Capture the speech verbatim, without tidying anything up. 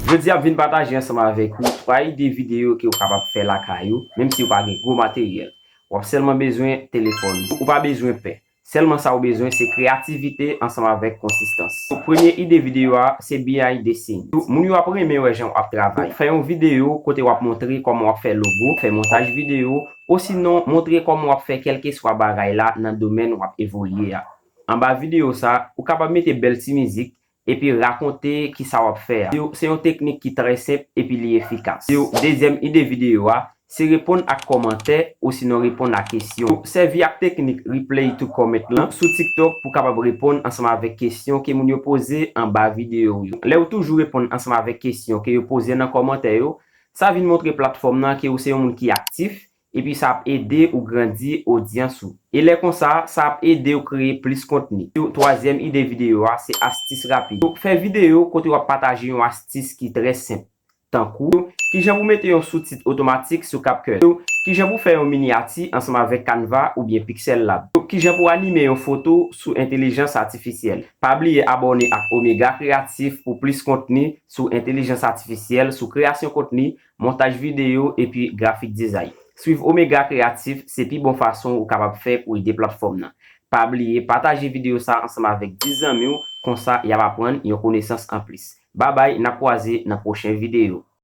Jodi a m vin pataje ansanm avèk ou twa ide videyo ke w kapab fè lakay ou, menm si w pa gen gwo materyèl. W ap sèlman bezwen telefòn ou, ou pa bezwen pè. Sèlman sa w bezwen se kreyativite ansanm avèk konsistans. Premye ide videyo a se behind the scene. Moun yo ap renmen wè jan w ap travay. Fè yon videyo kote w ap montre kòman w ap fè logo, fè montaj videyo, osinon montre kòman w ap fè kèlkeswa bagay la nan domèn w ap evolye a. Anba videyo sa, ou kapab mete bèl ti mizik, epi rakonte kisa w ap fè a. Yo, se yon teknik ki trè senp epi li efikas. Yo, dezyèm ide videyo a, se reponn ak kòmantè osinon reponn ak kesyon. Sèvi ak teknik reply to comment lan sou TikTok pou kapab reponn ansanm avèk kesyon ke moun yo poze anba videyo w yo. Lè w toujou reponn ansanm avèk kesyon ke yo poze nan kòmantè yo, sa vin montre platfòm nan ke w se yon moun ki aktif, epi sa ap ede ou grandi odyans ou. E lè konsa, sa ap ede w kreye plis kontni. Yo, twazyèm ide videyo a, se astis rapid. Yo, fè videyo kote w ap pataje yon astis ki trè senp. Tankou, kijan pou mete yon soutit otomatik sou CapCut. Yo, kijan pou fè yon minyati ansanm avèk Canva oubyen Pixel Lab. Yo, kijan pou anime yon foto sou entèlijans atifisyèl. Pa bliye abòne ak Omega Kreatif pou plis kontni sou entèlijans atifisyèl, sou kreyasyon kontni, montaj videyo, epi grafik dizay. Swiv Omega Kreatif se pi bon fason ou kapab fè pou ede platfòm nan. Pa bliye pataje videyo sa ansanm avèk dis zanmi w, konsa y ap aprann yon konesans anplis. Babay, n ap kwaze nan pwochen videyo.